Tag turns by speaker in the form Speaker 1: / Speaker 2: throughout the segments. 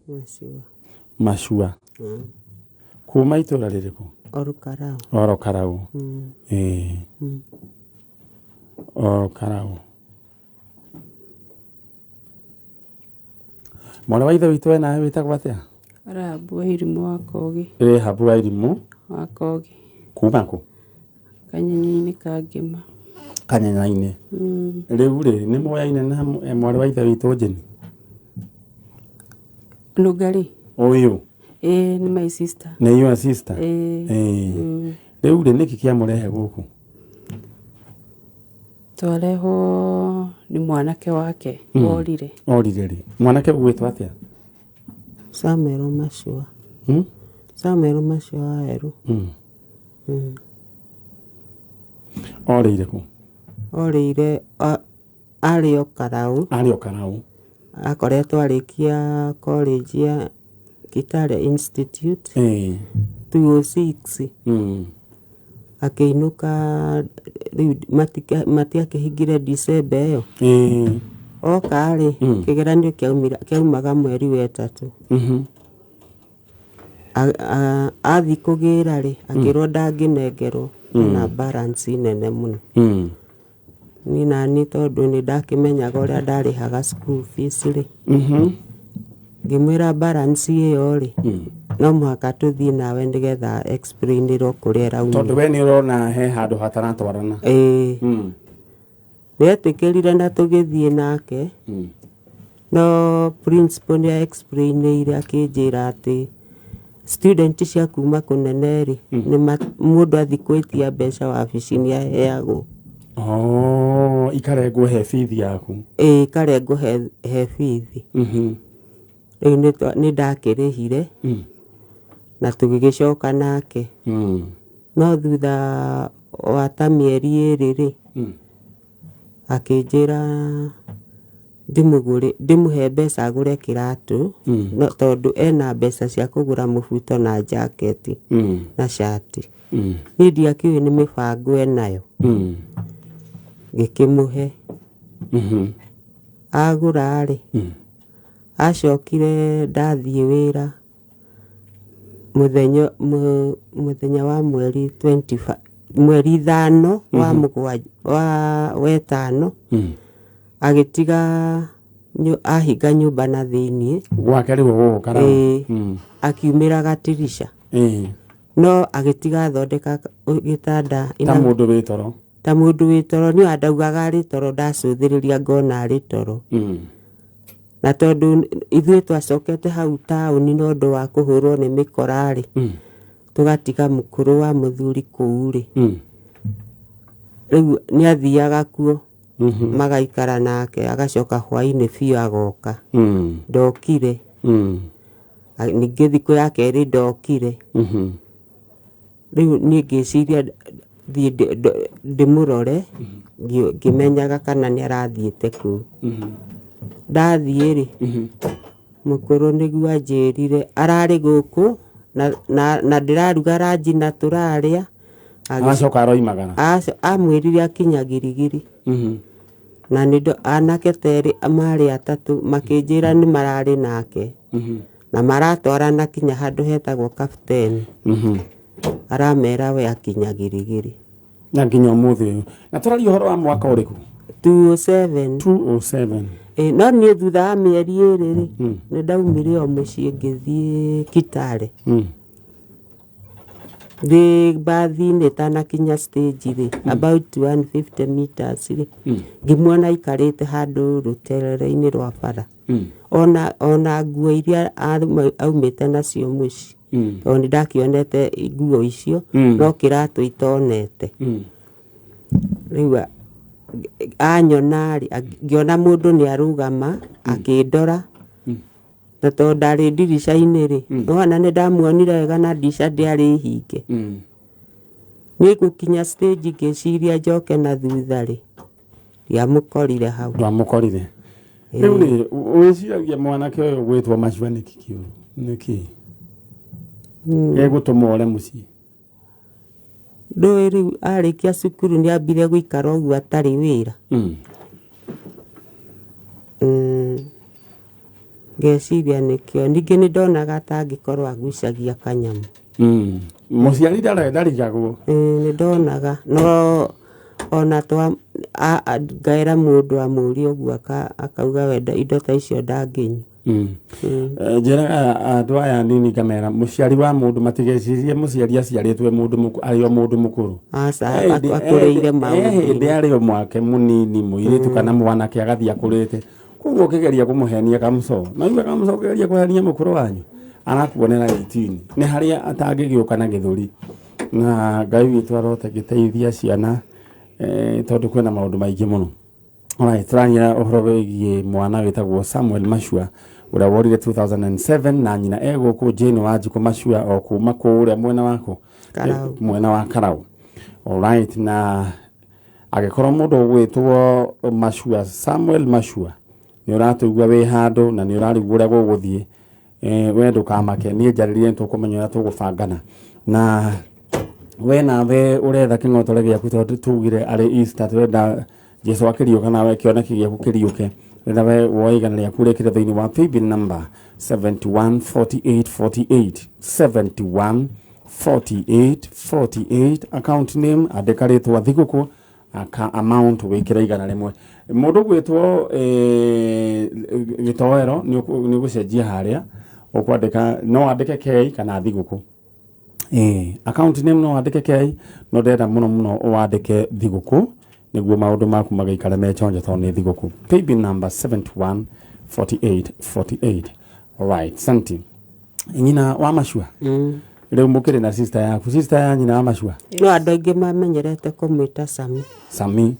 Speaker 1: Macua.
Speaker 2: Macua. Kuma itũra rĩrĩkũ?
Speaker 1: Orukarau.
Speaker 2: Oro Karau. Ĩĩ. Oro Karau. Mwana wa ithe witũ we nawe wĩtagwo atĩa?
Speaker 3: Rahabu wa Irimũ wa Kogi.
Speaker 2: Rahabu wa Irimũ.
Speaker 3: Wa Kogi.
Speaker 2: Kuma kũ?
Speaker 3: Kanyenya-inĩ ka Ngĩma.
Speaker 2: Kanyenya-inĩ. Rĩu rĩ, nĩ moyaine na mwarĩ wa ithe witũ Jane?
Speaker 3: Nũngarĩ?
Speaker 2: Ũyũ.
Speaker 3: Ĩĩ nĩ my sister.
Speaker 2: Nĩ your sister?
Speaker 3: Ĩĩ.
Speaker 2: Ĩĩ. Rĩu rĩ, nĩkĩ kĩamũrehe gũkũ?
Speaker 3: Twarehwo nĩ mwanake wake worire.
Speaker 2: Orire rĩ? Mwanake ũgwĩtwo atĩa?
Speaker 1: Samuel Macua.
Speaker 2: Hmm?
Speaker 1: Samuel Macua Waweru.
Speaker 2: Orĩire kũ?
Speaker 1: Orĩire arĩ o Karau.
Speaker 2: Arĩ o Karau.
Speaker 1: Akoretwo arĩkia college ya Kitale Institute
Speaker 2: Ĩĩ.
Speaker 1: 206. Akĩinũka rĩu matiakĩhingire December ĩyo.
Speaker 2: Ĩĩ.
Speaker 1: Oka rĩ, kĩgeranio kĩaumaga mweri wa ĩtatũ. Athiĩ kũgĩra rĩ, akĩrwo ndangĩnengerwo ena balance nene mũno. Niĩ naniĩ tondũ nĩ ndakĩmenyaga ũrĩa ndarĩhaga school fees rĩ, ngĩmwĩra balance ĩyo rĩ, no mũhaka tũthiĩ nawe nĩgetha explainĩrwo kũrĩa ĩrauma.
Speaker 2: Tondũ we nĩ ũrona he handũ hataratwarana.
Speaker 1: Ĩĩ. Nĩetĩkĩrire na tũgĩthiĩ nake. No principal nĩ explainĩire akĩnjĩra atĩ student cia kuma kũnene rĩ, mũndũ athiĩ gwĩtia mbeca wabici nĩ aheagwo.
Speaker 2: Oh, ikarengwo he bithi yaku.
Speaker 1: Ĩĩ ikarengwo he bithi. Rĩu nĩ ndakĩrĩhire na tũgĩgĩcoka nake. No thutha wa ta mĩeri ĩrĩ rĩ, akĩnjĩra ndĩmũhe mbeca agũre kĩratũ, no tondũ ena mbeca cia kũgũra mũbuto na njaketi na cati. Niĩ ndiakĩũĩ nĩ mĩbango enayo. Ngĩkĩmũhe. Agũra rĩ, acokire ndathiĩ wĩra mũthenya wa mweri mweri ithano wa mũgwanja wa ĩtano, agĩtiga ahinga nyũmba na thĩiniĩ.
Speaker 2: Gwake rĩu gũkũ Karau.
Speaker 1: Ĩĩ. Akiumĩra gatirica. No agĩtiga athondeka gĩtanda
Speaker 2: Ta mũndũ wĩ toro.
Speaker 1: Ta mũndũ wĩ toro, niĩ ndaugaga arĩ toro, ndacũthĩrĩria ngona arĩ toro. Na tondũ ithuĩ twacokete hau taũni na ũndũ wa kũhũrwo nĩ mĩkora rĩ, tũgatiga mũkũrũ wa mũthuri kũu rĩ, rĩu nĩ athiaga kuo, magaikara nake, agacoka hwainĩ biũ agoka. Ndokire. Ningĩ thikũ ya kerĩ ndokire. Rĩu niĩ ngĩciria thiĩ ndĩmũrore, ngĩmenyaga kana nĩ arathiĩte kũu. Ndathiĩ rĩ, mũkũrũ nĩguo anjĩrire ararĩ gũkũ na ndĩraruga ranji na tũrarĩa.
Speaker 2: Agacoka aroimagara.
Speaker 1: Amwĩrire akinya Girigiri. Na nĩ anake ta erĩ marĩ atatũ makĩnjĩra nĩ mararĩ nake. Na maratwarana kinya handũ hetagwo Kapteni. Aramera we akinya Girigiri.
Speaker 2: Na nginya ũmũthĩ ũyũ. Na tũraria ũhoro wa mwaka ũrĩkũ?
Speaker 1: 207.
Speaker 2: 207.
Speaker 1: Ĩĩ, no niĩ thutha wa mĩeri ĩrĩ rĩ, nĩ ndaumire o mũciĩ ngĩthiĩ Kitale. Ndĩ mbathi-inĩ ĩtanakinya stage rĩ, about 150 meters rĩ, ngĩmuona aikarĩte handũ rũterere-inĩ rwa bara. Ona nguo iria aumĩte nacio mũciĩ, tondũ nĩ ndakĩonete nguo icio, no kĩratũ itonete. Rĩu anyona rĩ, ngĩona mũndũ nĩ arũgama akĩndora, na tondũ ndarĩ ndirica-inĩ rĩ, nĩwona nĩ ndamuonire wega na ndirica ndĩarĩ hinge. Niĩ gũkinya stage ngĩciria njoke na thutha rĩ, ndiamũkorire hau.
Speaker 2: Ndwamũkorire. Rĩu rĩ, wĩciragia mwanake ũyũ gwĩtwo Macua nĩkĩ kĩũru? Nĩkĩ? Gĩgũtũma ore mũciĩ?
Speaker 1: Ndũĩ rĩu arĩkia cukuru nĩ ambire gũikara ũguo atarĩ wĩra. Ngeciria nĩkĩo. Ningĩ nĩ ndonaga ta angĩkorwo agucagia kanyamũ.
Speaker 2: Mũciari ndarigagwo.
Speaker 1: Ĩĩ, nĩ ndonaga no ona twa ngaĩra mũndũ amũrie ũguo akauga we indo ta icio ndangĩnyua.
Speaker 2: Njĩraga andũ aya nini ngamera mũciari wa mũndũ matigecirie mũciari aciarĩtwe mũndũ arĩ o mũndũ mũkũrũ.
Speaker 1: Aca, akũrĩire
Speaker 2: maũndũ hĩndĩ arĩ o mwake mũnini mũirĩtu kana mwanake agathiĩ akũrĩte. Koguo ũkĩgeria kũmũhenia kamũco, na iwe kamũco ũkĩgeria kũhenia mũkũrũ wanyu arakuonera 18 nĩ harĩa atangĩgĩũka na gĩthũri. Na Ngai witũ arote gĩteithia ciana tondũ kwĩna maũndũ maingĩ mũno. Alright, tũraria ũhoro wĩgiĩ mwana wĩtagwo Samuel Machua ũrĩa worire 2007 na nyina e gũkũ Jane Wanjikũ Machua o kuma kũrĩa mwena waku
Speaker 1: Karau.
Speaker 2: Mwena wa Karau. Alright, na angĩkorwo mũndũ ũgwĩtwo Machua Samuel Machua nĩ ũratũigua wĩ handũ na nĩ ũrarigwo ũrĩa gũgũthiĩ, we ndũkamake, niĩ njarĩrie nĩ tũkũmenya ũrĩa tũgũbangana. Na we nawe ũretha kĩng'otore gĩaku tondũ tugire arĩ Easter tũrenda Jesu akĩriũka nawe kĩoneki gĩaku kĩriũke. Rĩrĩa we woe igana rĩaku rĩkĩre thĩinĩ wa paybill number 714848, 714848, account name andĩka rĩtwa thigũkũ, aka amount wĩkĩre 100. Mũndũ gwĩtwo gĩtoero nĩ ũgũcenjia harĩa ũkwandĩka, no wandĩke K kana thigũkũ. Account name no wandĩke K, no ndĩrenda mũno mũno wandĩke thigũkũ nĩguo maũndũ maku magĩikare me chonjo tondũ nĩ thigũkũ. Paybill number 714848. Alright, santi. Nyina wa Machua. Rĩu mũkĩrĩ na sister yaku, sister ya nyina wa Machua.
Speaker 1: No andũ aingĩ mamenyerete kũmwĩta Sami.
Speaker 2: Sami.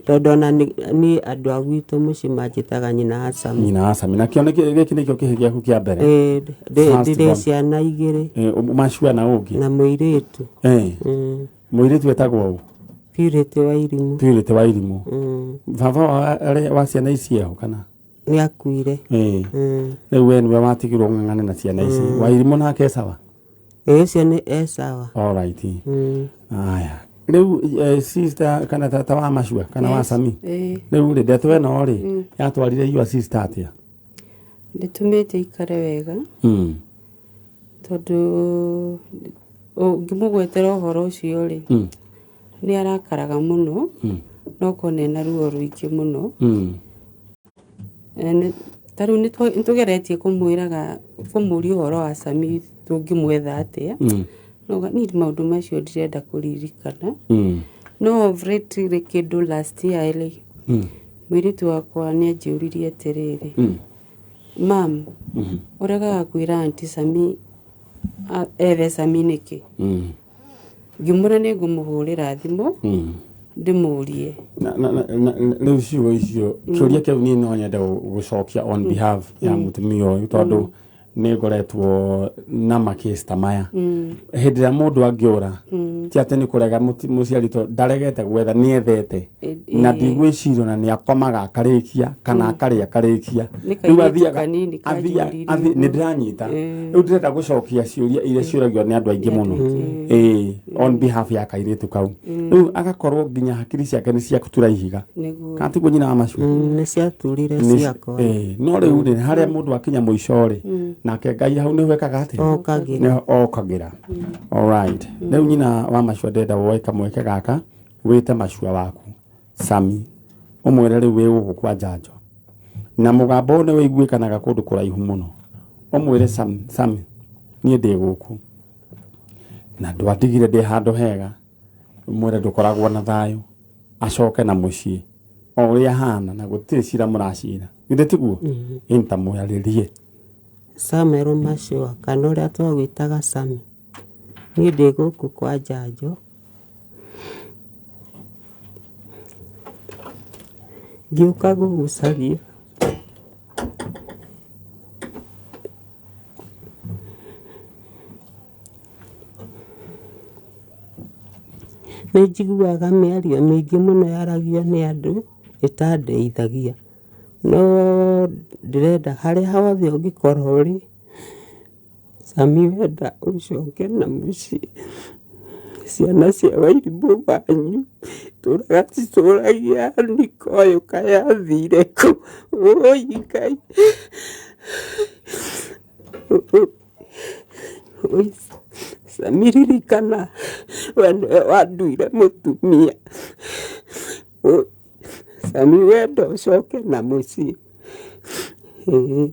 Speaker 1: Tondũ ona niĩ andũ a gwitũ mũciĩ manjĩtaga nyina wa Sami.
Speaker 2: Nyina wa Sami. Na kĩo gĩkĩ nĩkĩo kĩhĩ gĩaku kĩa mbere?
Speaker 1: Ndĩrĩ ciana igĩrĩ.
Speaker 2: Machua na ũngĩ?
Speaker 1: Na mũirĩtu.
Speaker 2: Mũirĩtu etagwo ũ?
Speaker 1: Purity wa Irimũ.
Speaker 2: Purity wa Irimũ. Baba wa ciana ici eho kana?
Speaker 1: Nĩ akuire.
Speaker 2: Rĩu we nĩwe watigirwo ng'ang'ane na ciana ici. Wa Irimũ nake sawa?
Speaker 1: Ũcio nĩ e sawa.
Speaker 2: Alright. Aya. Rĩu sister kana tata wa Machua kana wa Sami? Rĩu rĩ ndeto ĩno rĩ yatwarire your sister atĩa?
Speaker 3: Ndĩtũmĩte ikare wega. Tondũ ũngĩmũgwetera ũhoro ũcio rĩ nĩ arakaraga mũno no kona ena ruo rũingĩ mũno. Ta rĩu nĩ tũgeretie kũmwĩraga kũmũria ũhoro wa Sami tũngĩmwetha atĩa. No niĩ maũndũ macio ndirenda kũririkana. No of late rĩ kĩndũ last year rĩ mũirĩtu wakwa nĩ anjũririe atĩrĩrĩ, mam, ũregaga kwĩra aunty Sami ethe Sami nĩkĩ? Ngĩmwĩra nĩ ngũmũhũrĩra thimũ ndĩmũrie.
Speaker 2: Rĩu ciugo icio kĩũria kĩu niĩ no nyende gũcokia on behalf ya mũtumia ũyũ tondũ nĩ ngoretwo na makesi ta maya. Hĩndĩ ĩrĩa mũndũ angĩũra ti atĩ nĩ kũrega mũciari tondũ ndaregete gwetha nĩ ethete na ndigwĩciria ona nĩ akomaga akarĩkia kana akarĩa akarĩkia.
Speaker 3: Rĩu athiaga
Speaker 2: nĩ ndĩranyita. Rĩu ndĩrenda gũcokia ciũria iria ciũragio nĩ andũ aingĩ mũno on behalf ya kairĩtu kau. Rĩu agakorwo nginya hakiri ciake nĩ ciatura ihiga. Kana tiguo nyina wa Machua?
Speaker 1: Nĩ ciaturire ciakwa.
Speaker 2: No rĩu rĩ harĩa mũndũ akinya mũico rĩ nake Ngai hau nĩho ekaga atĩa?
Speaker 1: Okagĩra.
Speaker 2: Okagĩra. Alright. Rĩu nyina wa Machua ndĩrenda woe kamweke gaka wĩte Machua waku Sami ũmwĩre rĩu wĩ gũkũ kwa njanjo na mũgambo ũyũ nĩ wĩiguĩkanaga kũndũ kũraihu mũno. Ũmwĩre Sami niĩ ndĩ gũkũ na ndwandigire ndĩ handũ hega. Ũmwĩre ndũkoragwo na thayũ acoke na mũciĩ o ũrĩa ahana na gũtirĩ cira mũracira. Githĩ tiguo? Ĩntamwarĩrie.
Speaker 1: Samuel Machua kana ũrĩa twagwĩtaga Sami, niĩ ndĩ gũkũ kwa njanjo ngĩũka gũgũcaria. Nĩ njiguaga mĩario mĩingĩ mũno yaragio nĩ andũ ĩtandeithagia, no ndĩrenda harĩa hothe ũngĩkorwo ũrĩ, Sami wenda ũcoke na mũciĩ. Ciana cia wairimũ wanyu tũraga cicũragia niko ũyũ kaĩ athire kũ. Ũi Ngai. Ũi Sami ririkana we nĩwe wanduire mũtumia. Ũi Sami wenda ũcoke na mũciĩ. Ĩĩ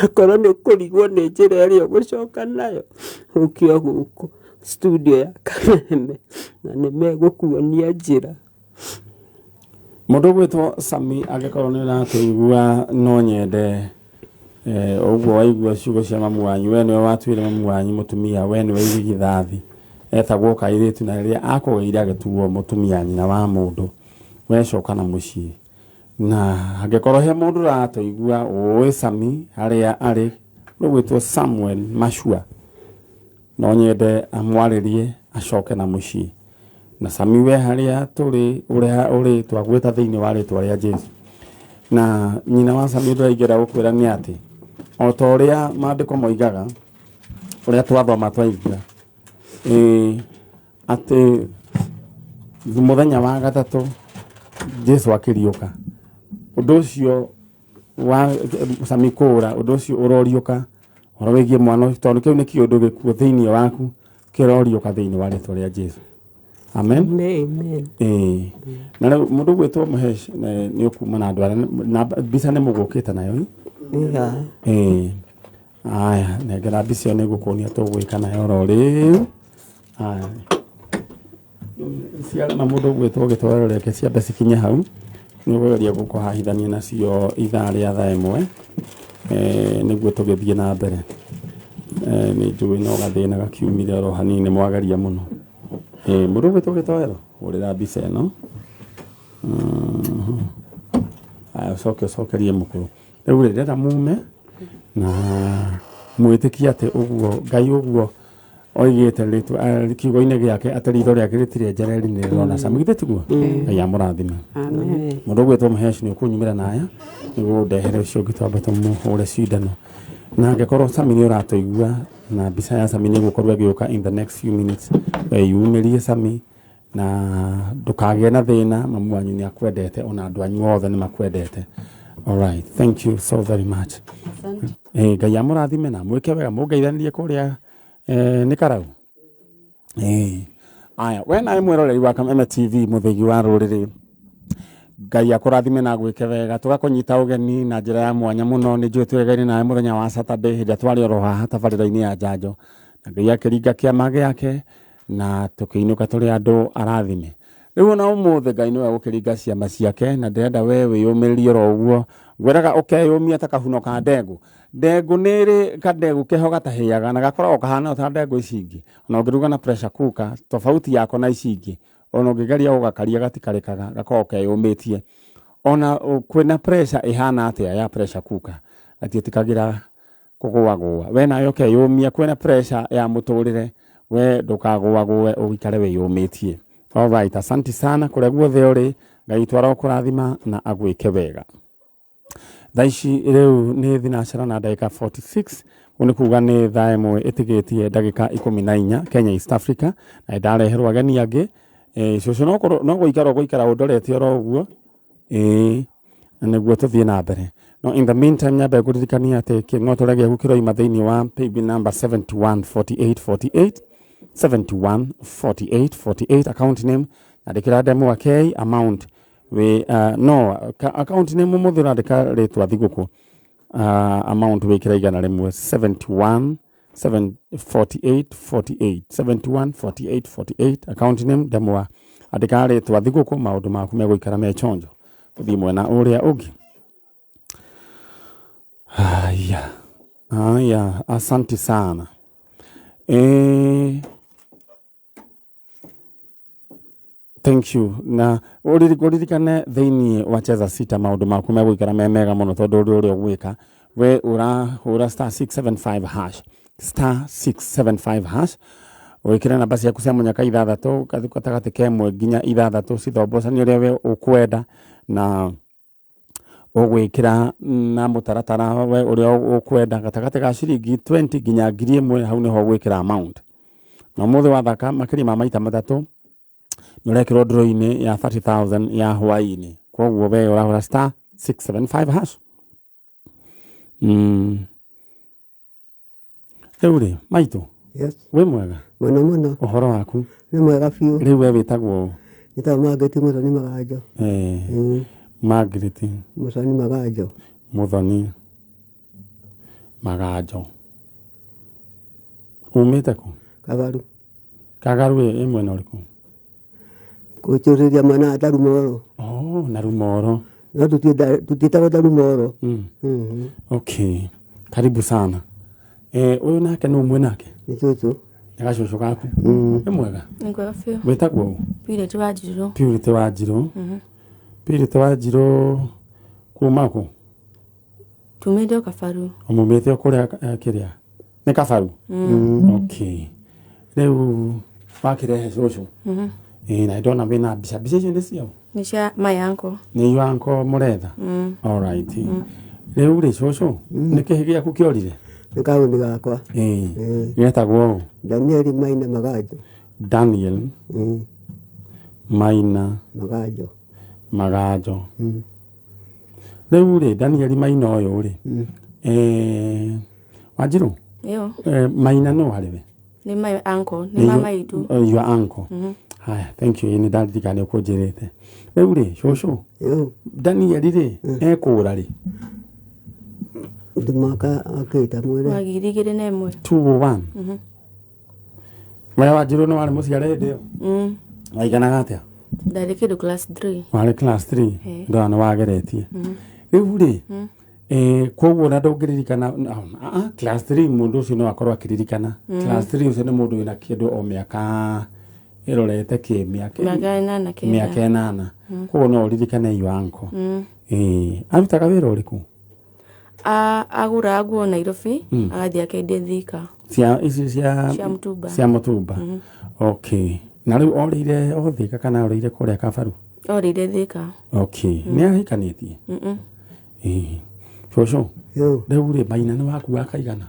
Speaker 1: akorwo nĩ ũkũrigwo nĩ njĩra ĩrĩa ũgũcoka nayo ũke o gũkũ studio ya Kameme na nĩ megũkuonia njĩra.
Speaker 2: Mũndũ ũgwĩtwo Sami angĩkorwo nĩ ũratũigua no nyende ũguo waigua ciugo cia mamu wanyu, we nĩwe watuire mamu wanyu mũtumia, we nĩwe irigithathi, etagwo kairĩtu, na rĩrĩa akũgĩire agĩtuo mũtumia nyina wa mũndũ, we coka na mũciĩ. Na angĩkorwo he mũndũ ũratũigua ũĩ Sami harĩa arĩ, ũgwĩtwo Samuel Machua, no nyende amwarĩrie acoke na mũciĩ. Na Sami we harĩa tũrĩ ũrĩa ũrĩ twagwĩta thĩinĩ wa rĩtwa rĩa Jesu. Na nyina wa Sami ũndũ aingĩra gũkwĩra nĩ atĩ o ta ũrĩa maandĩko moigaga, ũrĩa twathoma twaigua, atĩ mũthenya wa gatatũ Jesu akĩriũka. Ũndũ ũcio wa Sami kũũra, ũndũ ũcio ũroriũka ũhoro wĩgiĩ mwana ũcio, tondũ kĩu nĩ kĩũndũ gĩkuũ thĩinĩ waku kĩroriũka thĩinĩ wa rĩtwa rĩa Jesu. Amen.
Speaker 1: Amen.
Speaker 2: Na rĩu mũndũ ũgwĩtwo Mũhesh nĩ ũkuma na andũ arĩa na mbica nĩ mũgũkĩte nayo ĩ?
Speaker 1: Yeah.
Speaker 2: Aya, nengera mbica ĩyo nĩ ngũkuonia tũgwĩka nayo oro rĩu. Aya. Ciarema mũndũ ũgwĩtwo gĩtwaro reke ciambe cikinye hau, nĩ ũkũgeria gũkũhahithania nacio ithaa rĩa thaa ĩmwe, nĩguo tũgĩthiĩ na mbere. Nĩ njũĩ no gathĩna gakiumire oro hanini mwageria mũno. Mũndũ ũgwĩtwo gĩtoero, hũrĩra mbica ĩno. Aya, ũcoke ũcokerie mũkũrũ. Rĩu rĩ, ndĩrenda mume na mwĩtĩkie atĩ ũguo Ngai ũguo oigĩte rĩtwa kiugo-inĩ gĩake atĩ ritho rĩake rĩtirĩ njereri nĩ rĩrona Sami, githĩ tiguo? Ngai amũrathime.
Speaker 3: Amen.
Speaker 2: Mũndũ ũgwĩtwo Mũhesh nĩ ũkũnyumĩra na aya nĩguo ndehere ũcio ũngĩ twambe tũmũhũre cindano. Na angĩkorwo Sami nĩ ũratũigua na mbica ya Sami nĩ ĩgũkorwo ĩgĩũka in the next few minutes, wĩyumĩrie Sami na ndũkagĩe na thĩna, mamu wanyu nĩ akwendete ona andũ anyu othe nĩ makwendete. All right, thank you so very much.
Speaker 3: Asante.
Speaker 2: Ngai amũrathime na mwĩke wega, mũngeithanirie kũrĩa nĩ Karau. Aya, we nawe mwĩroreri wa Kameme TV mũthĩgi wa rũrĩrĩ, Ngai akũrathime na agwĩke wega. Tũgakũnyita ũgeni na njĩra ya mwanya mũno, nĩ njũĩ twĩregaine nawe mũthenya wa Saturday hĩndĩ ĩrĩa twarĩ oro haha tabarĩra-inĩ ya njanjo, na Ngai akĩringa kĩama gĩake na tũkĩinũka tũrĩ andũ arathime. Rĩu ona ũmũthĩ Ngai nĩwe ũkĩringa ciama ciake, na ndĩrenda we wĩyũmĩrĩrie oro ũguo. Ngwĩraga ũkeyũmia ta kahuno ka ndengũ. Ndengũ nĩ ĩrĩ kandengũ keho gatahĩaga na gakoragwo kahana o ta ndengũ ici ingĩ. Ona ũngĩruga na pressure cooker, tofauti yako na ici ingĩ, ona ũngĩgeria gũgakaria gatikarĩkaga, gakoragwo keyũmĩtie. Ona kwĩna pressure ĩhana atĩa ya pressure cooker, gatiĩtĩkagĩra kũgũagũa. We nawe ũkeyũmia, kwĩna pressure ya mũtũrĩre, we ndũkagũagũe, ũikare wĩyũmĩtie. All right, asanti sana kũrĩa guothe ũrĩ, Ngai witũ arokũrathima na agwĩke wega. Thaa ici rĩu nĩ thinacara na ndagĩka 46, ũguo nĩ kuga nĩ thaa ĩmwe ĩtigĩtie ndagĩka 14 Kenya East Africa, na nĩndareherwo ageni angĩ. Cũcũ no gũikara ũgũikara ũndorete oro ũguo, nĩguo tũthiĩ na mbere. No in the meantime nyambe ngũririkanie atĩ kĩng'otore gĩaku kĩroima thĩinĩ wa paybill number 714848, 714848, account name andĩkĩra Ndemwa K, amount we no account name mũthĩ ũrandĩka rĩtwa thigũkũ, amount wĩkĩra 100, 71 7 48 48, 71 48 48, account name Ndemwa, andĩka rĩtwa thigũkũ, maũndũ maku megũikara me chonjo. Tũthiĩ mwena ũrĩa ũngĩ. Haya, haya, asanti sana. Thank you. Na ũririkane thĩinĩ wa Cheza Sita maũndũ maku megũikara me mega mũno, tondũ ũndũ ũrĩa ũgwĩka we ũrahũra star 675 hash, star 675 hash, wĩkĩre namba ciaku cia mũnyaka ithathatũ gatagatĩ ka ĩmwe nginya ithathatũ, cithombocanie ũrĩa we ũkwenda, na ũgwĩkĩra na mũtaratara we ũrĩa ũkwenda gatagatĩ ka ciringi 20 nginya 1000, hau nĩho ũgwĩkĩra amount. Na ũmũthĩ wathaka makĩria ma maita matatũ nĩ ũrekĩrwo draw-inĩ ya 30,000 ya hwaĩ-inĩ. Koguo we ũrahũra star 675 hash. Rĩu rĩ maitũ,
Speaker 4: Yes.
Speaker 2: wĩ mwega?
Speaker 4: Mũno mũno.
Speaker 2: Ũhoro waku?
Speaker 4: Nĩ mwega biũ.
Speaker 2: Rĩu we wĩtagwo ũ?
Speaker 4: Njĩtagwo Margaret Mũthoni Maganjo.
Speaker 2: Margaret
Speaker 4: Mũthoni Maganjo.
Speaker 2: Mũthoni Maganjo. Umĩte kũ?
Speaker 4: Kagaru.
Speaker 2: Kagaru ĩ mwena ũrĩkũ?
Speaker 4: Kũcũrĩria mwena wa Tarumoro.
Speaker 2: Oh, na Rumoro.
Speaker 4: No tũtiĩtagwo Tarumoro.
Speaker 2: Okay. Karibu sana. Ũyũ nake nĩ ũmwe nake?
Speaker 4: Nĩ cũcũ.
Speaker 2: Nĩ gacũcũ gaku? Nĩ mwega?
Speaker 5: Nĩ mwega biũ.
Speaker 2: Wĩtagwo ũ?
Speaker 5: Purity wa Njirũ.
Speaker 2: Purity wa Njirũ. Purity wa Njirũ kuma kũ?
Speaker 5: Tumĩte o Kabaru.
Speaker 2: Ũmumĩte o kũrĩa kĩrĩa? Nĩ Kabaru? Okay. Rĩu wakĩrehe cũcũ? Ĩĩ, na ndona wĩna mbica. Mbica icio nĩ ciao?
Speaker 5: Nĩ cia my uncle.
Speaker 2: Nĩ your uncle mũretha? All right. Rĩu rĩ cũcũ, nĩ kĩĩ gĩaku kĩorire?
Speaker 4: Nĩ kaũndũ gakwa.
Speaker 2: Ĩĩ. Getagwo ũ?
Speaker 4: Daniel Maina Maganjo.
Speaker 2: Daniel Maina
Speaker 4: Maganjo.
Speaker 2: Maganjo. Rĩu rĩ Daniel Maina ũyũ rĩ, Wanjirũ?
Speaker 5: Ĩyo.
Speaker 2: Maina no harĩ we?
Speaker 5: Nĩ my uncle, nĩ mama itũ.
Speaker 2: Your uncle. Haya, thank you. Nĩ ndaririkana nĩ ũkũnjĩrĩte. Rĩu rĩ cũcũ, Daniel rĩ ekũra rĩ?
Speaker 4: Ndĩ mwaka akĩte mwĩre.
Speaker 5: Wa 2001.
Speaker 2: 201. We Wanjirũ nĩ warĩ mũciare hĩndĩ ĩyo? Waiganaga atĩa?
Speaker 5: Ndarĩ kĩndũ class 3.
Speaker 2: Warĩ class 3. Ndona nĩ wageretie. Rĩu rĩ, koguo na ndũngĩririkana class 3 mũndũ ũcio no akorwo akĩririkana. Class 3 ũcio nĩ mũndũ wĩna kĩndũ o mĩaka ĩrorete kĩ mĩaka
Speaker 5: Mĩaka 8 9.
Speaker 2: Mĩaka 8. Koguo no ũririkane your uncle. Arutaga wĩra ũrĩkũ?
Speaker 5: Agũraga nguo Nairobi, agathiĩ akendia Thika.
Speaker 2: Cia ici cia
Speaker 5: Cia mũtumba.
Speaker 2: Cia mũtumba. Okay. Na rĩu orĩire o Thika kana orĩire kũrĩa Kabaru?
Speaker 5: Orĩire Thika.
Speaker 2: Okay. Nĩ ahikanĩtie? Cũcũ, rĩu rĩ Maina nĩ waku wa kaigana?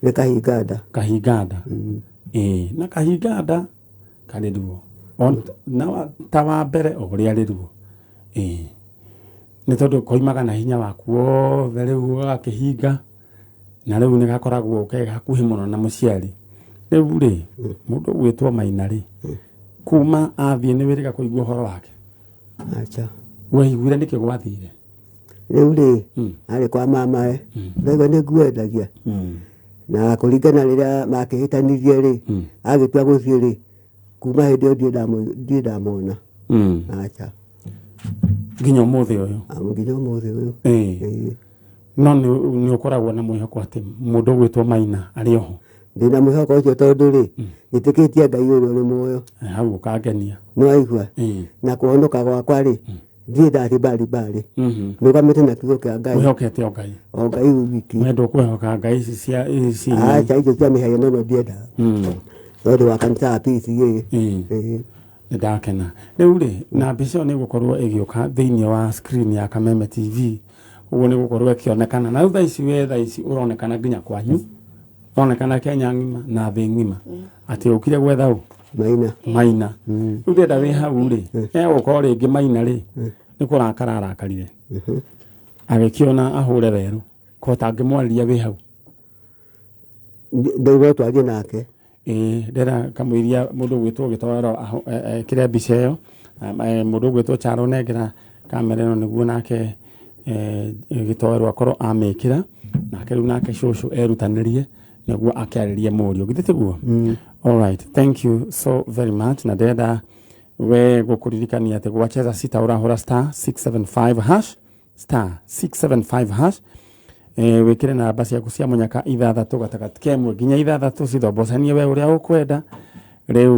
Speaker 4: Nĩ kahinganda.
Speaker 2: Kahinganda. Na kahinganda karĩ ruo. Na ta wa mbere o ũrĩa rĩ ruo. Nĩ tondũ koimaga na hinya waku wothe rĩu gagakĩhinga na rĩu nĩ gakoragwo ke hakuhĩ mũno na mũciari. Rĩu rĩ mũndũ ũgwĩtwo Maina rĩ, kuma athiĩ nĩ wĩrĩga kũigua ũhoro wake?
Speaker 4: Acha.
Speaker 2: Waiguire nĩkĩ gwathire?
Speaker 4: Rĩu rĩ arĩ kwa mamae, ndaigua nĩ nguendagia. Na kũringana rĩrĩa makĩhĩtanirie rĩ, agĩtua gũthiĩ rĩ, kuma hĩndĩ ĩyo ndirĩ ndamwona. Acha.
Speaker 2: Nginya ũmũthĩ ũyũ?
Speaker 4: Nginya ũmũthĩ ũyũ.
Speaker 2: No nĩ ũkoragwo na mwĩhoko atĩ mũndũ ũgwĩtwo Maina arĩ oho?
Speaker 4: Ndĩna mwĩhoko ũcio tondũ rĩ, njĩtĩkĩtie Ngai ũrĩa ũrĩ muoyo.
Speaker 2: Hau ũkangenia.
Speaker 4: Nĩ waigua? Na kũhonoka gwakwa rĩ, ndirĩ ndathiĩ mbari mbari. Ndũgamĩte na kiugo kĩa Ngai.
Speaker 2: Wĩhokete o Ngai.
Speaker 4: O Ngai wiki.
Speaker 2: Wendo kwĩhoka Ngai ici cia ici.
Speaker 4: Acha, icio cia mĩhianano no ndiendaga. Tondũ wa kanitha wa PCA.
Speaker 2: Nĩ ndakena. Rĩu rĩ, na mbica ĩyo nĩ ĩgũkorwo ĩgĩũka thĩinĩ wa screen ya Kameme TV. Ũguo nĩ gũkorwo ĩkĩonekana. Na rĩu thaa ici we thaa ici ũronekana nginya kwanyu. Ũronekana Kenya ng'ima na thĩ ng'ima. Atĩ ũkire gwetha ũ?
Speaker 4: Maina.
Speaker 2: Maina. Rĩu ndĩrenda wĩ hau rĩ, egũkorwo rĩngĩ Maina rĩ, nĩ kũrakara arakarire. Agĩkĩona ahũre werũ. Ko tangĩmwarĩria wĩ hau?
Speaker 4: Ndaigua twarie nake.
Speaker 2: Ndĩrenda kamũiria mũndũ ũgwĩtwo Gĩtoero ekĩre mbica ĩyo. Mũndũ ũgwĩtwo Charo nengera kamera ĩno nĩguo nake Gĩtoero akorwo amĩkĩra. Nake rĩu nake cũcũ erutanĩrie nĩguo akĩarĩrie mũriũ. Githĩ tiguo? All right, thank you so very much. Na ndĩrenda we gũkũririkania atĩ gwacheza sita ũrahũra star 675 hash, star 675 hash. Wĩkĩre namba ciaku cia mũnyaka 6 gatagatĩ ka 1 nginya 6 cithombocanie we ũrĩa ũkwenda. Rĩu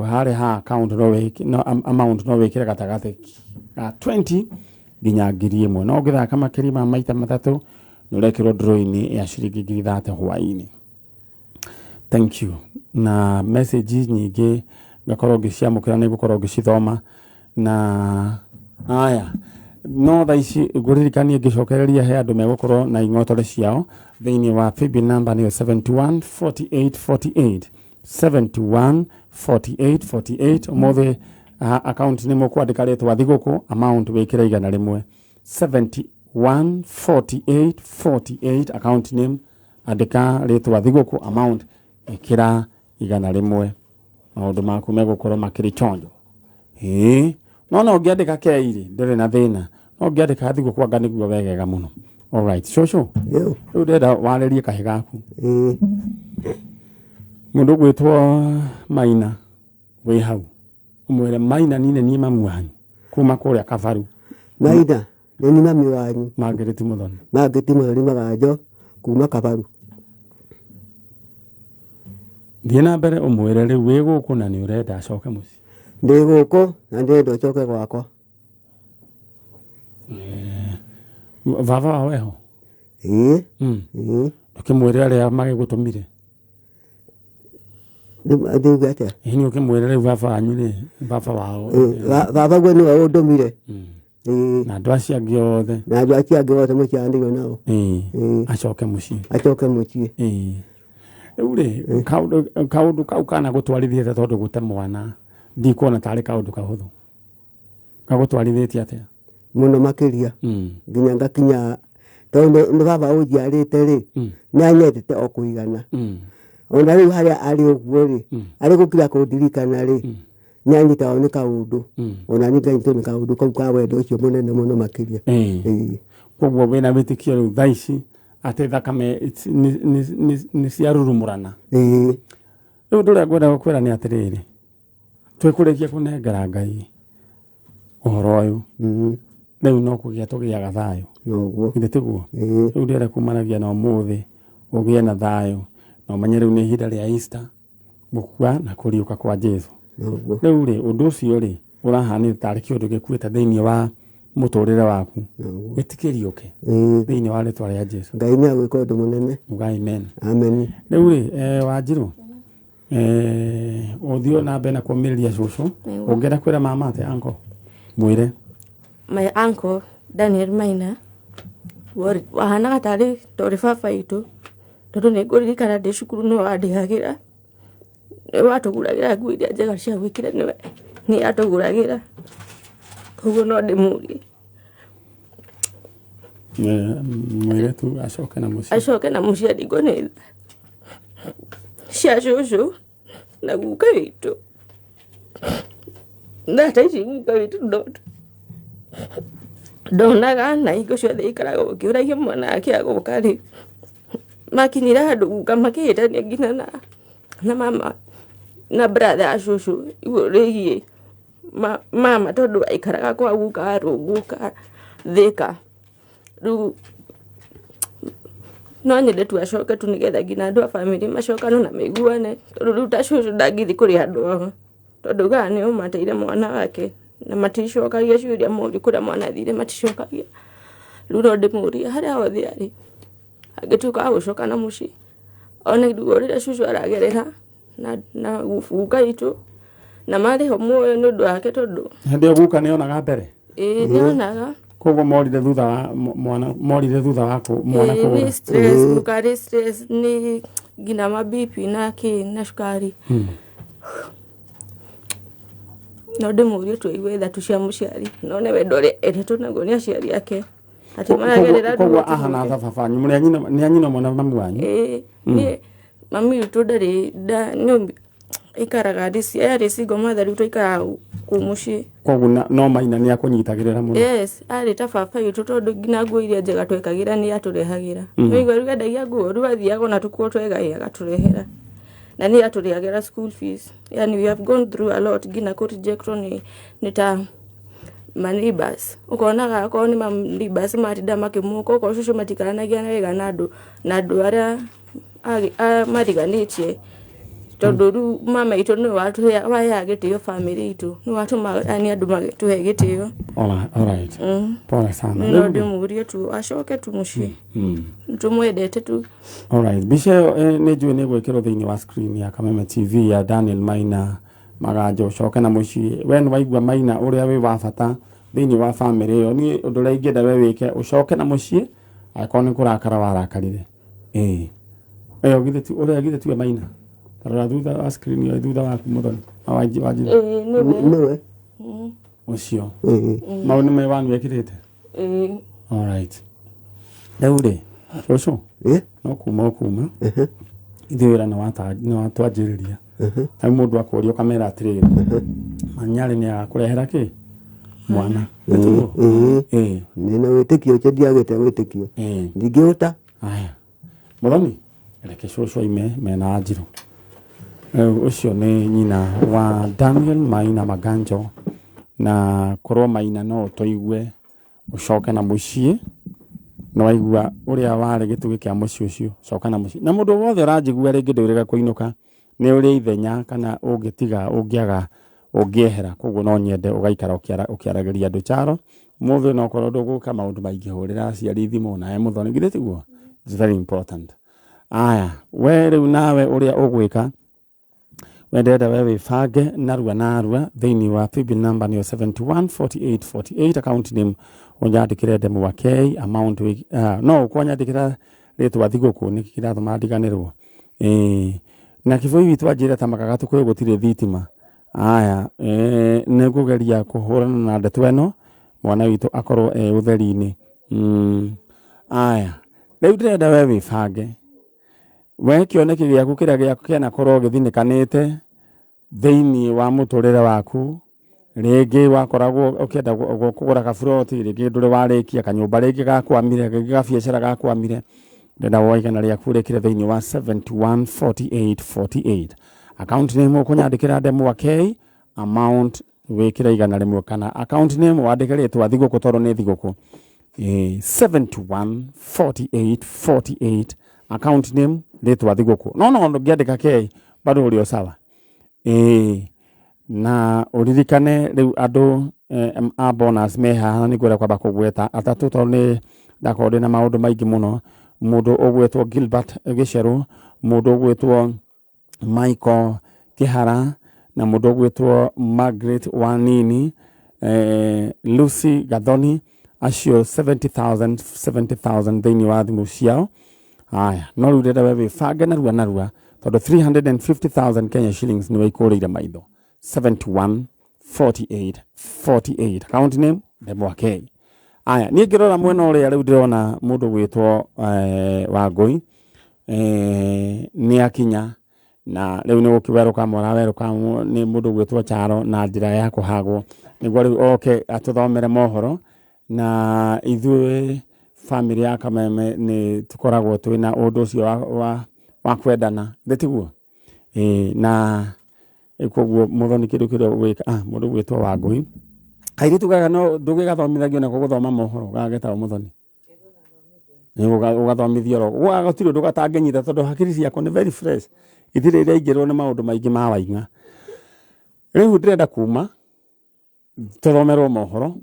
Speaker 2: harĩ ha account no wĩke, no, amount no wĩkĩre gatagatĩ ka 20 nginya 1000. No ũngĩthaka makĩria ma maita matatũ nĩ ũrekĩrwo draw-inĩ ya ciringi 30,000 hwaĩ-inĩ. Thank you. Na message nyingĩ ngakorwo ngĩciamũkĩra nĩ ngũkorwo ngĩcithoma. Na aya no thaa ici ngũririkanie ngĩcokereria he andũ megũkorwo na ing'otore ciao thĩinĩ wa paybill number nĩyo 71 48 48. 71 48 48. Ũmũthĩ account nĩ mũkwandĩka rĩtwa thigũkũ, amount wĩkĩre 100. 71 48 48, account name andĩka rĩtwa thigũkũ, amount ĩkĩra 100. Maũndũ maku megũkorwo makĩrĩ chonjo. Ĩĩ, no ũngĩandĩka keirĩ ndũrĩ na thĩna, no ũngĩandĩka thigũkũ anga nĩguo wegega mũno. Alright, cũcũ,
Speaker 4: Yo.
Speaker 2: rĩu ndĩrenda warĩrie kahĩ gaku.
Speaker 4: Ĩĩ.
Speaker 2: Mũndũ ũgwĩtwo Maina wĩ hau, ũmwĩre Maina nine niĩ mamu wanyu kuma kũrĩa Kabaru.
Speaker 4: Maina nĩ ni mami wanyu.
Speaker 2: Margaret Muthoni.
Speaker 4: Mangĩti Muthoni Maganjo kuma Kabaru.
Speaker 2: Thiĩ na mbere ũmwĩre rĩu wĩ gũkũ na nĩ ũrenda acoke mũciĩ.
Speaker 4: Ndĩ gũkũ na ndĩrenda ũcoke gwakwa.
Speaker 2: Baba wao eho?
Speaker 4: Ĩĩ.
Speaker 2: Mm.
Speaker 4: Ĩĩ.
Speaker 2: Ũkĩmwĩre arĩa magĩgũtũmire.
Speaker 4: Ndiuge atĩa?
Speaker 2: Ĩĩ, nĩ ũkĩmwĩre rĩu baba wanyu rĩ, baba wao.
Speaker 4: Ĩĩ, baba guo nĩwe ũndũmire. Ĩĩ.
Speaker 2: Na andũ acio angĩ othe.
Speaker 4: Na andũ acio angĩ othe mũciaranĩirwo nao.
Speaker 2: Ĩĩ.
Speaker 4: Ĩĩ.
Speaker 2: Acoke mũciĩ.
Speaker 4: Acoke mũciĩ.
Speaker 2: Ĩĩ. Rĩu rĩ, kaũndũ kau kana gũtwarithĩte, tondũ gũte mwana ndikuona tarĩ kaũndũ kahũthũ. Gagũtwarithĩtie atĩa?
Speaker 4: Mũno makĩria. Nginya ngakinya tondũ nĩ baba ũnjiarĩte rĩ, nĩ anyendete o kũigana. Ona rĩu harĩa arĩ ũguo rĩ, arĩ gũkira kũndirikana rĩ, nĩ anyitagwo nĩ kaũndũ. Ona niĩ nganyitwo nĩ kaũndũ kau ka wendo ũcio mũnene mũno makĩria. Ĩĩ.
Speaker 2: Koguo wĩna wĩtĩkio rĩu thaa ici atĩ thakame nĩ ciarurumũrana.
Speaker 4: Ĩĩ.
Speaker 2: Rĩu ũndũ ũrĩa ngwenda gũkwĩra nĩ atĩrĩrĩ, twĩkũrĩkia kũnengera Ngai ũhoro ũyũ, rĩu no kũgĩa tũgĩaga thayũ.
Speaker 4: Noguo.
Speaker 2: Githĩ tiguo?
Speaker 4: Ĩĩ.
Speaker 2: Rĩu ndĩrenda kumanagia na ũmũthĩ ũgĩe na thayũ na ũmenye rĩu nĩ ihinda rĩa Easter, gũkua na kũriũka kwa Jesũ.
Speaker 4: Noguo.
Speaker 2: Rĩu rĩ, ũndũ ũcio rĩ ũrahanĩte tarĩ kĩũndũ gĩkuĩte thĩinĩ wa mũtũrĩre waku,
Speaker 4: Noguo.
Speaker 2: gĩtikĩriũke
Speaker 4: Ĩĩ.
Speaker 2: thĩinĩ wa rĩtwa rĩa Jesũ.
Speaker 4: Ngai nĩ agwĩka ũndũ mũnene.
Speaker 2: Uga amen.
Speaker 4: Amen.
Speaker 2: Rĩu rĩ, Wanjirũ, ũthiĩ na mbere na kũmĩrĩria cũcũ. Ũngĩenda kwĩra mama atĩa, uncle? Mwĩre.
Speaker 5: My uncle Daniel Maina wahanaga tarĩ torĩ baba witũ, tondũ nĩ ngũririkana ndĩ cukuru nĩwe wandĩhagĩra, nĩwe watũgũragĩra nguo iria njega cia gwĩkĩra, nĩwe nĩ atũgũragĩra, koguo no ndĩmũrie.
Speaker 2: Mwĩre tu acoke na mũciĩ.
Speaker 5: Acoke na mũciĩ, aringwo nĩ tha cia cũcũ na guka witũ. Na ta ici guka witũ ndonaga na hingo ciothe ikaraga ũkĩũragia mwana wake agũka rĩ. Makinyire handũ guka makĩhĩtania nginya na mama na brother ya cũcũ igũrũ rĩgiĩ mama, tondũ aikaraga kwa guka arũngũka Thĩka. Rĩu no nyende tu acoke tu, nĩgetha nginya andũ a bamĩrĩ macokane na maiguane, tondũ rĩu ta cũcũ ndangĩthiĩ kũrĩ andũ ao, tondũ augaga nĩo mateire mwana wake na maticokagia ciũria morio kũrĩa mwana athire maticokagia. Rĩu no ndĩmũrie harĩa hothe arĩ, angĩtuĩka wa gũcoka na mũciĩ, one ruo rũrĩa cũcũ aragerera na guka witũ, na marĩ ho muoyo nĩ ũndũ wake, tondũ
Speaker 2: Hĩndĩ ĩyo guka nĩ onaga mbere?
Speaker 5: Ĩĩ, nĩonaga.
Speaker 2: Koguo morire thutha wa mwana, morire thutha wa mwana
Speaker 5: Ĩĩ,
Speaker 2: kũra.
Speaker 5: nĩ stress, guka arĩ stress nĩ nginya ma BP na kĩ na cukari. No ndĩmũrie tu aigue tha tu cia mũciari, no nĩ wendo ũrĩa eretwo naguo nĩ aciari ake, atĩ maragerera
Speaker 2: Koguo
Speaker 5: ruo tu.
Speaker 2: ahana tha baba wanyu, mũrĩ a nyina, nĩ a nyina ũmwe na mamu wanyu?
Speaker 5: Ĩĩ, niĩ mami witũ ndarĩ nĩ aikaraga arĩ single mother, rĩu twaikaraga kũu mũciĩ.
Speaker 2: Koguo no Maina nĩ akũnyitagĩrĩra mũno?
Speaker 5: Yes, arĩ ta baba witũ, tondũ nginya nguo iria njega twekagĩra nĩ atũrehagĩra. Nĩwaigua rĩu endagia nguo, rĩu athiaga ona tũkuo twega ĩ agatũrehera, na nĩ atũrĩhagĩra school fees. Yani we have gone through a lot, nginya kũ rejectwo nĩ ta ma neighbors, ũkonaga akorwo nĩ ma neighbors matinda makĩmũka, okorwo cũcũ matikaranagia wega na andũ arĩa mariganĩtie, tondũ rĩu mama itũ nĩwe waheaga gĩtĩo bamĩrĩ itũ, nĩwe watũmaga yani andũ matũhe gĩtĩo.
Speaker 2: Alright. Pole sana.
Speaker 5: No ndĩmũrie tu acoke tu mũciĩ, tũmwendete tu.
Speaker 2: Alright. Mbica ĩyo nĩ njũĩ nĩ gwĩkĩrwo thĩinĩ wa screen ya Kameme TV ya Daniel Maina Maganjo ũcoke na mũciĩ. We nĩ waigua Maina ũrĩa wĩ wa bata thĩinĩ wa bamĩrĩ ĩyo. Niĩ ũndũ ũrĩa ingĩenda we wĩke, ũcoke na mũciĩ angĩkorwo nĩ kũrakara warakarire. Ĩĩ. Ĩyo githĩ ti ũrĩa, githĩ tiwe Maina? Tarora thutha wa screen ĩyo thutha waku Muthoni. Wanjira.
Speaker 5: Ĩĩ nĩwe.
Speaker 4: Nĩwe.
Speaker 2: Ũcio.
Speaker 4: Ĩĩ.
Speaker 2: Mau nĩ mewanu ekĩrĩte.
Speaker 5: Ĩĩ.
Speaker 2: Alright. Rĩu rĩ, cũcũ
Speaker 4: Ĩ?
Speaker 2: no kuma ũkuma ithuĩ wĩra nĩ watwanjĩrĩria. Rĩu mũndũ akũria ũkamera atĩrĩrĩ, Manyarĩ nĩ agakũrehera kĩ mwana. Nĩtiguo?
Speaker 4: Ĩĩ.
Speaker 2: Ĩĩ.
Speaker 4: Nĩ na wĩtĩkio ũcio ndiagĩte wĩtĩkio.
Speaker 2: Ĩĩ.
Speaker 4: Ndingĩũta.
Speaker 2: Aya. Mũthoni, reke cũcũ aime mena Wanjirũ. Rĩu ũcio nĩ nyina wa Daniel Maina Maganjo, na korwo Maina no ũtũigue ũcoke na mũciĩ, nĩ waigua ũrĩa warĩ gĩtugĩ kĩa mũciĩ ũcio, coka na mũciĩ. Na mũndũ wothe ũranjigua rĩngĩ ndwĩrĩga kũinũka, nĩ ũrĩ ithenya kana ũngĩtiga ũngĩaga ũngĩehera, koguo no nyende ũgaikara ũkĩaragĩria andũ Charo. Mũthĩ no korwo ndũgũka maũndũ maingĩ, hũrĩra aciari thimũ nawe Mũthoni, githĩ tiguo? It's very important. Aya, we rĩu nawe ũrĩa ũgwĩka, we ndĩrenda we wĩbange narua narua thĩinĩ wa paybill number nĩyo 714848, account name ũnyandĩkĩre Ndemwa K, amount no ũkwanyandĩkĩra rĩtwa thigũkũ nĩkĩ kĩratũma ndiganĩrwo. Ĩĩ na kĩbũi witũ anjĩra ta makaga tũkũyũ gũtirĩ thitima. Aya, nĩ ngũgeria kũhũrana na ndeto ĩno mwana witũ akorwo e ũtheri-inĩ. Aya, rĩu ndĩrenda we wĩbange, we kĩoneki gĩaku kĩrĩa kĩanakorwo gĩthinĩkanĩte thĩinĩ wa mũtũrĩre waku, rĩngĩ wakoragwo ũkĩenda kũgũra kaburoti, rĩngĩ ndũrĩ warĩkia, kanyũmba rĩngĩ gakwamire, rĩngĩ gabiacara gakwamire, ndĩrenda woe igana rĩaku rĩkĩre thĩinĩ wa 714848, account name ũkũnyandĩkĩra Ndemwa K, amount wĩkĩre 100, kana account name wandĩke rĩtwa thigũkũ tondũ nĩ thigũkũ. 714848, account name rĩtwa thigũkũ, no no ndũngĩandĩka K bado ũrĩ o sawa. Ĩĩ na ũririkane rĩu andũ a bonus me haha, nĩ ngwenda kwamba kũgweta atatũ tondũ nĩ ndakorwo ndĩna maũndũ maingĩ mũno. Mũndũ ũgwĩtwo Gilbert Gĩcerũ, mũndũ ũgwĩtwo Michael Kĩhara, na mũndũ ũgwĩtwo Margaret Wanini, Lucy Gathoni, acio 70,000 70,000 thĩinĩ wa thimũ ciao. Aya, no rĩu ndĩrenda we wĩbange narua narua tondũ 350,000 Kenya shillings nĩwe ikũrĩire maitho. 71 48 48, account name Ndemwa K. Aya, niĩ ngĩrora mwena ũrĩa rĩu ndĩrona mũndũ gwĩtwo Wangũi nĩ akinya, na rĩu nĩ gũkĩwerũka mũrawerũka nĩ mũndũ gwĩtwo Charo na njĩra ya kũhagwo nĩguo rĩu oke atũthomere mohoro. Na ithuĩ family ya Kameme nĩ tũkoragwo twĩna ũndũ ũcio wa kwendana, githĩ tiguo? Ĩĩ, na koguo Mũthoni kĩndũ kĩrĩa ũgwĩka, mũndũ gwĩtwo Wangũi, kairĩtu gaka no ndũgĩgathomithagio nako gũthoma mohoro, gaka getagwo Mũthoni ũgathomithio oro gũtirĩ ũndũ gatangĩnyita tondũ hakiri ciako nĩ very fresh, itirĩ iraingĩrwo nĩ maũndũ maingĩ ma waing'a. Rĩu ndĩrenda kuma tũthomerwo mohoro.